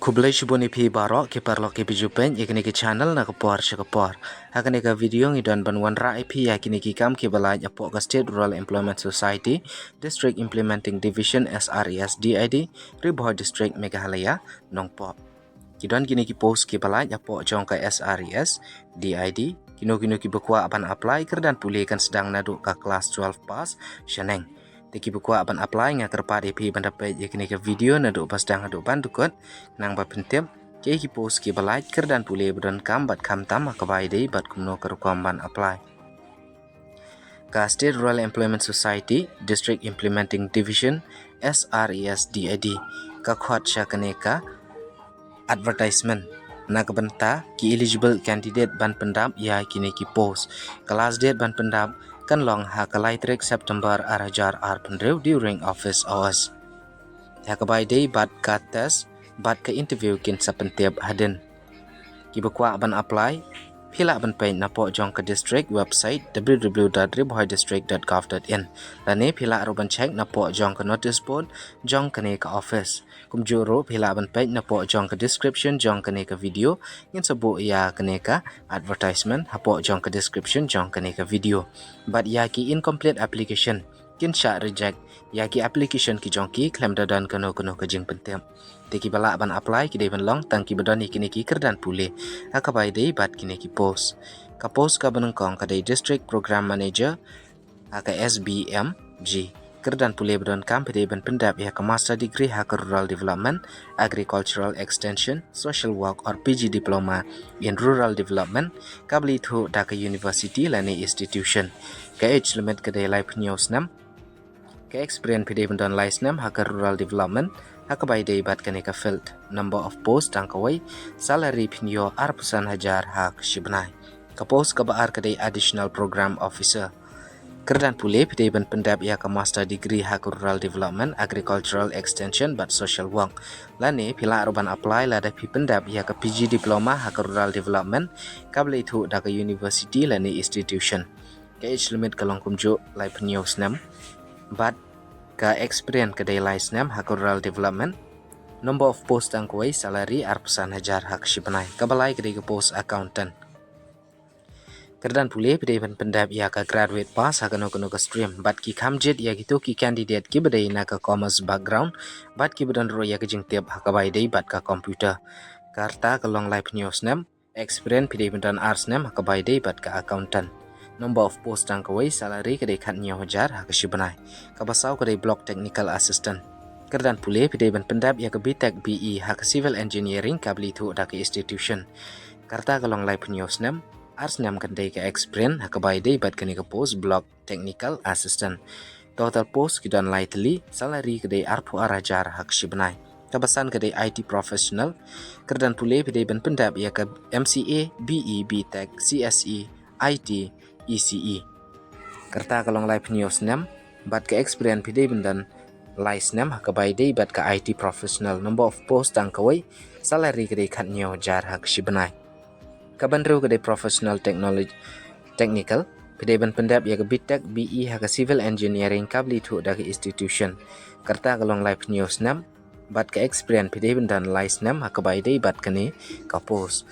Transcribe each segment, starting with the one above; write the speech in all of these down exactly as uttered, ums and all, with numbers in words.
Khublei shibun ïa phi baroh ki paralok ki ba ju peit ïa kane ka channel na ka por sha ka por. Ha kane ka video ngi don ban wanrah ïa phi ïa kine ki kam ki ba lait hapoh ka State Rural Employment Society, District Implementing Division, S R E S D I D, Ri Bhoi District, Meghalaya, Nongpoh. Ki don kine ki post ki ba lait hapoh jong ka S R E S D I D. Kino kino ki ba kwah ban apply, kyrdan pule kan sdang naduh ka class twelve pass shaneng. Te ki ba kwah ban apply, nga kyrpad ïa phi ban da peit ïa kane ka video naduh ba sdang haduh ban dkut, khnang ba phin tip kiei ki post ki ba lait, kyrdan pule ba donkam bad khamtam ha kaba ïadei bad kumno ka rukom ban apply. Ka State Rural Employment Society, District Implementing Division, S R E S D I D, ka khot sha kane ka advertisement na ka bynta ki eligible candidate ban pyndap ïa kine ki post. Ka last date ban pyndap kan long ha ka lai tarik September ar hajar arphew hynriew during office hours. Ha kaba ïadei bad ka test bad ka interview kin sa pyntip hadien. Ki ba kwah ban apply, phi lah ban peit napoh jong ka district website, w w w dot ri bhoi district dot gov dot in. Lane phi lah ruh ban check napoh jong ka notice board jong kane ka office. Kumjuh ruh phi lah ban peit napoh jong ka description jong kane ka video, ngin sa buh ïa kane ka advertisement hapoh jong ka description jong kane ka video. Bad ïa ki incomplete application kin shah reject ïa ki application ki jong ki khlem da don kano kano ka jingpyntip. Te ki ba lah ban apply ki dei ban long tang ki ba don ïa kine ki kyrdan pule ha kaba ïadei bad kine ki post. Ka post kaba nyngkong ka dei District Program Manager ha ka S B M G. Kyrdan pule ba donkam phi dei ban pyndap ïa ka master degree ha ka rural development, agricultural extension, social work or P G diploma in rural development, kaba la ïathuh da ka university lane institution. Ka age limit ka dei laiphew hynñiew snem. Ka experience phi dei ban don lai snem ha ka rural development ha kaba ïadei bad kane ka field. Number of post tang kawei, salary phin ïoh arphew san hajar ha ka shi bnai. Ka post kaba ar ka dei additional program officer. Kyrdan pule phi dei ban pyndap ïa ka master degree ha ka rural development, agricultural extension bad social work. Lane phi lah ruh ban apply lada phi pyndap ïa ka P G diploma ha ka rural development kaba la ïathuh da ka university lane institution. Ka age limit ka long kumjuh laiphew hynñiew snem. Bad ka experience ka dei lai snem ha ka rural development. Number of post tang kawei, salary arphew san hajar ha ka shi bnai. Kaba lai ka dei ka post accountant. Kyrdan pule phi dei ban pyndap ïa ka graduate pass ha kano kano ka stream. Bad ki kham jied ïa kito ki candidate ki ba dei na ka commerce background bad ki ba don ruh ïa ka jingtip ha kaba ïadei bad ka computer. Ka rta ka long laiphew hynñiew snem. Experience phi dei ban don ar snem ha kaba ïadei bad ka accountant. Number of post tang kawei, salary ka dei khathynñiew hajar ha ka shi bnai. Kaba saw ka dei block technical assistant. Kyrdan pule phi dei ban pyndap ïa ka B Tech B E ha ka civil engineering kaba la ïathuh da ka institution. Ka rta ka long laiphew hynñiew snem. Ar snem kan dei ka experience ha kaba ïadei bad kane ka post block technical assistant. Total post ki don lai tylli, salary ka dei arphew ar hajar ha ka shi bnai. Kaba san ka dei I T professional. Kyrdan pule phi dei ban pyndap ïa ka M C A, B E, B Tech, C S E, I T, E C E. Ka rta ka long laiphew hynñiew snem bad ka experience phi dei ban don lai snem ha kaba ïadei bad ka I T professional. Number of post tang kawei, salary ka dei khathynñiew hajar ha ka shi bnai. Kaba hynriew ka dei professional technology, technical. Phi dei ban pyndap ïa ka B Tech B E ha ka civil engineering kaba la ïathuh da ka institution. Ka rta ka long laiphew hynñiew snem bad ka experience phi dei ban don lai snem ha kaba ïadei bad kane ka post.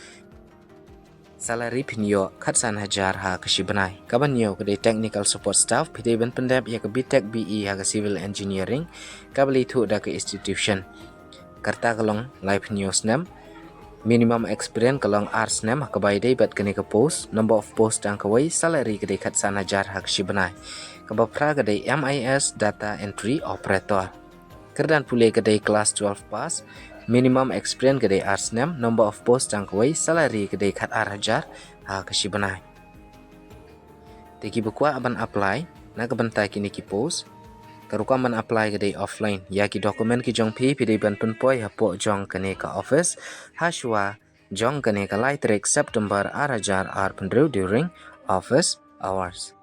Salary phin ïoh khatsan hajar ha ka shi bnai. Kaba hynñiew ka dei technical support staff, phi dei ban pyndap ïa ka B Tech B E ha ka civil engineering kaba la ïathuh da ka institution. Ka rta ka long laiphew hynñiew snem. Minimum experience ka long ar snem ha kaba ïadei bad kane ka post. Number of post tang kawei, salary ka dei khatsan hajar ha ka shi bnai. Kaba phra ka dei M I S data entry operator. Kyrdan pule ka dei class twelve pass. Minimum experience ka dei ar snem. Number of post tang kawei, salary ka dei khatar hajar ha ka shi bnai. Te ki ba kwah ban apply na ka bynta kine ki post, ka rukom ban apply ka dei offline. Ïa ki document ki jong phi phi dei ban pynpoi hapoh jong kane ka office ha shuwa jong kane ka lai tarik September ar hajar arphew hynriew during office hours.